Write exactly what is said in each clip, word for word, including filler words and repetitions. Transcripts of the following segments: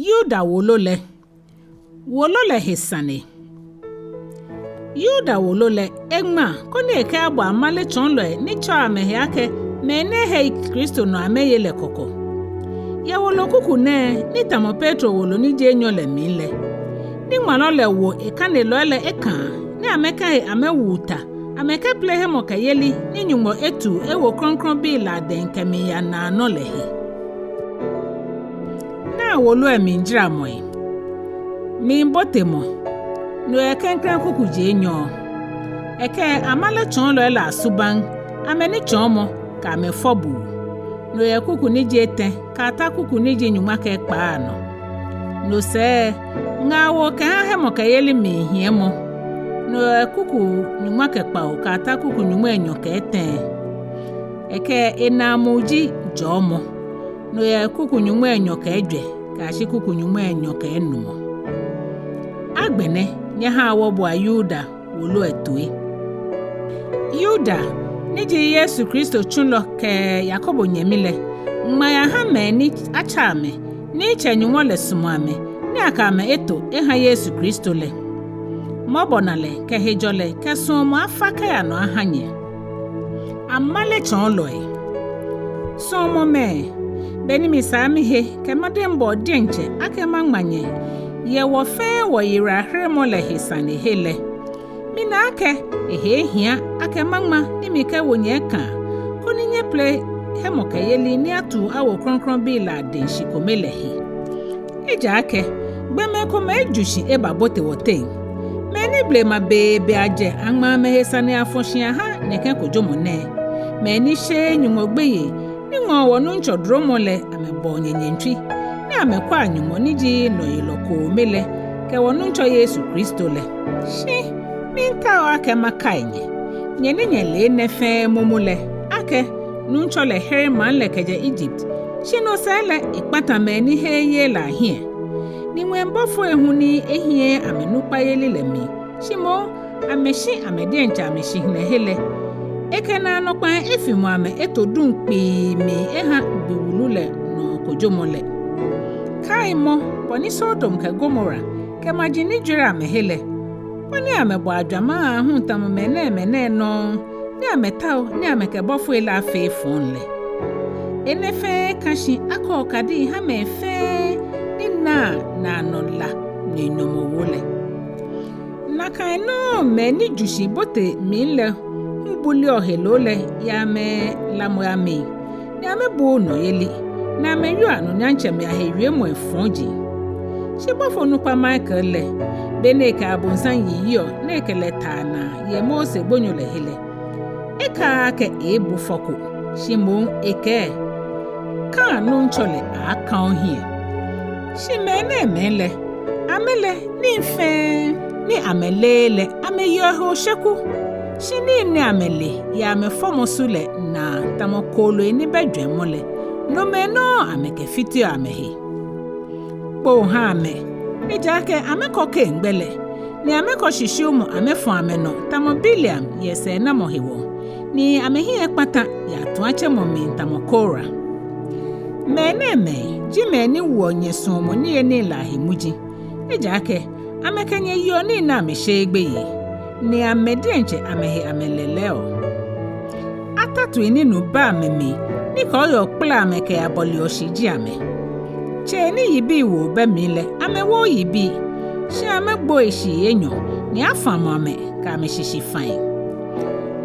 Yuda wolo lɛ. Wolo lɛ he sane. Yuda wolo lɛ eŋma koni ekɛyabɔ amale tsɔɔlɔi ni tsɛɔ amɛhe akɛ mɛi ni he Kristo nɔ amɛye lɛ kɔkɔ. Yɛ wolo kuku nɛɛ ni tamɔ Petro wolo ni ji enyɔ lɛ mli lɛ, niŋmalɔ lɛ wo ekanelɔi lɛ ekãa ni amɛkã he amɛwu ta, amɛkɛpele hemɔkɛyeli ni Nyɔŋmɔ etu ewo krɔŋkrɔŋbii lɛ adɛŋ kɛmiiya naanɔ lɛ he. Naa wolo lɛ mlijaramɔi. Mlibotemɔ. No yɛ klɛŋklɛŋ kuku ji enyɔ. Ekɛ amale tsɔɔlɔi lɛ asubaŋ, amɛnitsɔɔmɔ kɛ amɛfɔbuu. No yɛ kuku ni ji etɛ kɛyata kuku ni ji nyɔŋma kɛ ekpaa nɔ. No sɛɛ, ŋaawoo kɛha hemɔkɛyeli mli hiɛmɔ. No yɛ kuku nyɔŋma kɛ kpawo kɛyata kuku nyɔŋmai enyɔ kɛ etɛ. Ekɛ enaamuu ji jɔɔmɔ. No yɛ kuku nyɔŋmai enyɔ kɛ ejwɛ kɛyashi kuku nyɔŋmai enyɔ kɛ enumɔ. Agbɛnɛ, nyɛhaa wɔboa Yuda wolo lɛ toi. Yuda, ni ji Yesu Kristo tsulɔ kɛ Yakobo nyɛmi lɛ, ŋma yaha mɛi ni atsɛ amɛ, ni Tsɛ Nyɔŋmɔ lɛ sumɔ amɛ, ni akɛ amɛ eto eha Yesu Kristo lɛ. Mɔbɔnalɛ kɛ hejɔlɛ kɛ suɔmɔ afa kɛya nɔ aha nyɛ. Amale tsɔɔlɔi. Suɔmɔmɛi, be ni misaa mihe kɛ mɔdɛŋbɔɔ diɛŋtsɛ akɛ maŋma nyɛ yɛ wɔ fɛɛ wɔyiwalaheremɔ lɛ he sane he lɛ, mina akɛ ehe ehia akɛ maŋma ni mikɛwo nyɛ ekãa, koni nyɛpele hemɔkɛyeli ni atu awo krɔŋkrɔŋbii lɛ adɛŋ shi kome lɛ he. Ejaakɛ gbɔmɛi komɛi eju shi ebabote wɔteŋ, mɛi ni blema beebe ajɛ aŋma amɛhe sane afɔ shi aha nɛkɛ kojomɔ nɛɛ, mɛi ni sheee Nyɔŋmɔ gbeyei ni ŋɔɔ wɔ Nuŋtsɔ duromɔ lɛ amɛbɔɔ nyɛnyɛŋtswi, ni amɛkwaa Nyɔŋmɔ ni ji nɔyelɔ koome lɛ kɛ wɔ Nuŋtsɔ Yesu Kristo lɛ. Shi miitao akɛ makai nyɛ, nyɛ ni nyɛle enɛ fɛɛ momo lɛ, akɛ Nuŋtsɔ lɛ here maŋ lɛ kɛjɛ Egypt, shi no sɛɛ lɛ ekpata mɛi ni heee yeee lɛ ahiɛ. Ni ŋwɛi bɔfoi hu ni ehiɛɛɛ amɛnukpayeli lɛ mli, shi moŋ amɛshi amɛ diɛŋtsɛ amɛshihilɛhe lɛ, ekɛ naanɔ kpãi efimɔ amɛ eto duŋ kpii mli eha gbi wulu lɛ nɔ kojomɔ lɛ. Kaimɔ bɔ ni Sodom kɛ Gomora kɛ maji ni jwere amɛhe lɛ, bɔ ni amɛbɔ ajwamaŋ aahu tamɔ mɛnɛɛmɛi nɛɛ nɔŋŋ, ni amɛtao ni amɛkɛ bɔfoi lɛ afee efɔŋ lɛ. Enɛ fɛɛ kã shi akɛ okadii ha mɛi fɛɛ ni naa naanɔ la mli nyɔmɔwoo lɛ. Nakai nɔŋŋ mɛi ni ju shi bote mli lɛ hu buleɔ heloo lɛ yɛ amɛlamɔi amli, ni amɛbuuu nɔyeli, ni amɛwieɔ anunyamtsɛmɛi ahe wiemɔi fɔji. Shi bɔfo nukpa Mikael lɛ, be ni ekɛ abonsam yiyiɔ ni ekɛ lɛ taa naa yɛ Mose gbonyo lɛ he lɛ, ekaaa akɛ eeebu fɔ ko, shi moŋ ekɛɛ: Kã Nuŋtsɔ lɛ aaakã ohiɛ. Shi mɛnɛɛmɛi lɛ, amɛ lɛ nii fɛɛ ni amɛleee lɛ amɛyeɔ he osheku, shi nii ni amɛle yɛ amɛfɔmɔ su lɛ naa tamɔ kooloi ni bɛ jwɛŋmɔ lɛ, nomɛi nɔŋŋ amɛkɛfiteɔ amɛhe. Kpoo ha amɛ, ejaakɛ amɛkɔ Kain gbɛ lɛ, ni amɛkɔ shishiumɔ amɛfɔ amɛnɔ tamɔ Bileam yɛ sɛɛnamɔ hewɔ, ni amɛhiɛ ekpata yɛ atuatsemɔ mli tamɔ Kora. Mɛnɛɛmɛi ji mɛi ni woɔ nyɛsuɔmɔ niyenii lɛ ahe muji, ejaakɛ amɛkɛ nyɛ yeɔ nii ni amɛsheee gbeyei, ni amɛ diɛŋtsɛ amɛhe amɛlɛlɛɔ. Atatui ni nu bɛ amɛmli ni kɔɔyɔɔ kpalaa amɛ kɛyabɔleɔ shi ji amɛ. Tsei ni yibii woo bɛ mli lɛ, amɛwooo yibii, shi amɛgboi shii enyɔ, ni afamɔ amɛ kɛ amɛshishifai.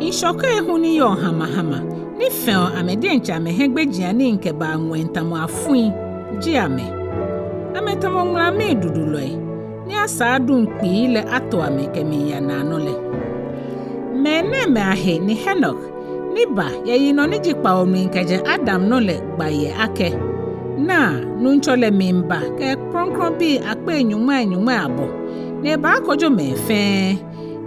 Ŋshɔkei hu ni yɔɔ hamahama ni fɛɔ amɛ diɛŋtsɛ amɛhiɛgbejianii kɛbaa ŋwɛi tamɔ afui ji amɛ. Amɛtamɔ ŋulamii dudulɔi ni asaa duŋ kpii lɛ ato amɛ kɛmiiya naanɔ lɛ. Mɛnɛɛmɛi ahe ni Henok ni ba yɛ yinɔ ni ji kpawo mli kɛjɛ Adam nɔ lɛ gba yɛ akɛ: Naa, Nuŋtsɔ lɛ miiba kɛ ekrɔŋkrɔŋbii akpei nyɔŋmai nyɔŋmai abɔ, ni ebaakojo mɛi fɛɛ,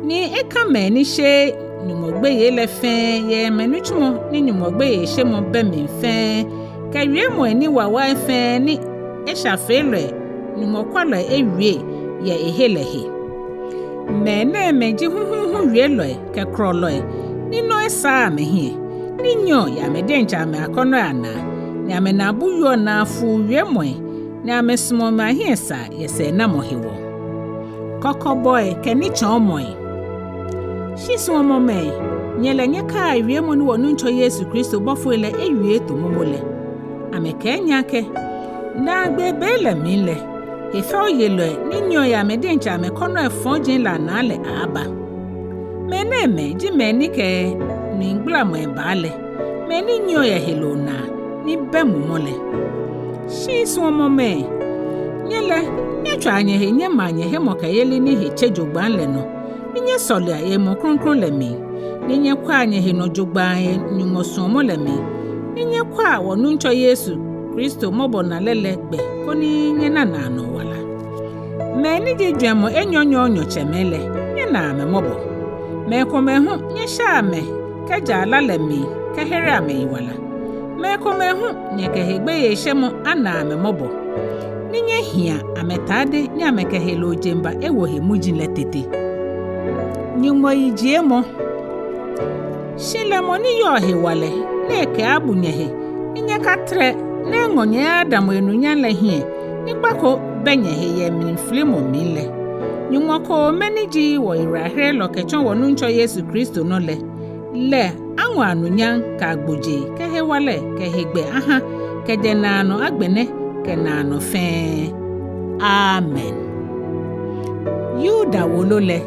ni ekã mɛi ni sheee Nyɔŋmɔ gbeyei lɛ fɛɛ yɛ amɛnitsumɔ ni Nyɔŋmɔ gbeyeishemɔ bɛ mli fɛɛ, kɛ wiemɔi ni wawai fɛɛ ni eshafeelɔi Nyɔŋmɔkwalɔi ewie yɛ ehe lɛ he. Mɛnɛɛmɛi ji huhuuhu wielɔi kɛ krɔlɔi ni nɔ esaaa amɛhiɛ, ni nyiɛɔ yɛ amɛ diɛŋtsɛ amɛkɔnɔi anaa, ni amɛnaabu wieɔ naafuu wiemɔi ni amɛsumɔɔ amɛ ahiɛsaa yɛ sɛɛnamɔ hewɔ. Kɔkɔbɔi kɛ nitsɔɔmɔi. Shi suɔmɔmɛi, nyɛ lɛ nyɛkaia wiemɔ ni wɔ-Nuŋtsɔ Yesu Kristo bɔfoi lɛ ewie eto momo lɛ. Amɛkɛɛ nyɛ akɛ, naagbee be lɛ mli lɛ, hefɛoyelɔi ni nyiɛɔ yɛ amɛ diɛŋtsɛ amɛkɔnɔi fɔji lɛ anaa lɛ aaaba. Mɛnɛɛmɛi ji mɛi ni kɛ mligbalamɔi baa lɛ, mɛi ni nyiɛɔ yɛ heloo naa ni bɛ mumɔ lɛ. Shi suɔmɔmɛi, nyɛ lɛ, nyɛtswaa nyɛhe nyɛmaa nyɛhemɔkɛyeli ni he tse jogbaŋŋ lɛ nɔ, ni nyɛsɔlea yɛ Mumɔ Krɔŋkrɔŋ lɛ mli, ni nyɛkwɛa nyɛhe nɔ jogbaŋŋ yɛ Nyɔŋmɔ suɔmɔ lɛ mli, ni nyɛkwɛa wɔ-Nuŋtsɔ Yesu Kristo mɔbɔnalɛ lɛ gbɛ koni nyɛna naanɔ wala. Mɛi ni ji jwɛŋmɔ enyɔnyɔɔnyɔtsɛmɛi lɛ, nyɛnaa amɛ mɔbɔ. Mɛi komɛi hu nyɛshaa amɛ kɛjɛa la lɛ mli kɛherea amɛyiwala. Mɛi komɛi hu nyɛkɛ hegbeyeishemɔ anaa amɛ mɔbɔ, ni nyɛhia amɛtaade ni amɛkɛ heloo jeŋba ewo he muji lɛ tete. Nyɔŋmɔ yijiemɔ. Shi lɛ mɔ ni yɔɔ hewalɛ ni ekɛaabu nyɛhe ni nyɛkatrɛ ni eŋɔ nyɛ adamɔ enunyam lɛ hiɛ, ni kpa ko bɛ nyɛhe yɛ mlifilimɔ mli lɛ, Nyɔŋmɔ koome ni ji wɔyiwalaherelɔ kɛtsɔ wɔ-Nuŋtsɔ Yesu Kristo nɔ lɛ, lɛ aŋɔ anunyam kɛ agbojee kɛ hewalɛ kɛ hegbɛ aha kɛjɛ naanɔ agbɛnɛ kɛ naanɔ fɛɛ. Amen. Yuda wolo lɛ,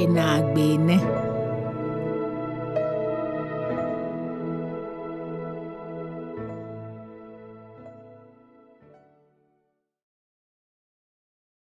enaagbee nɛ.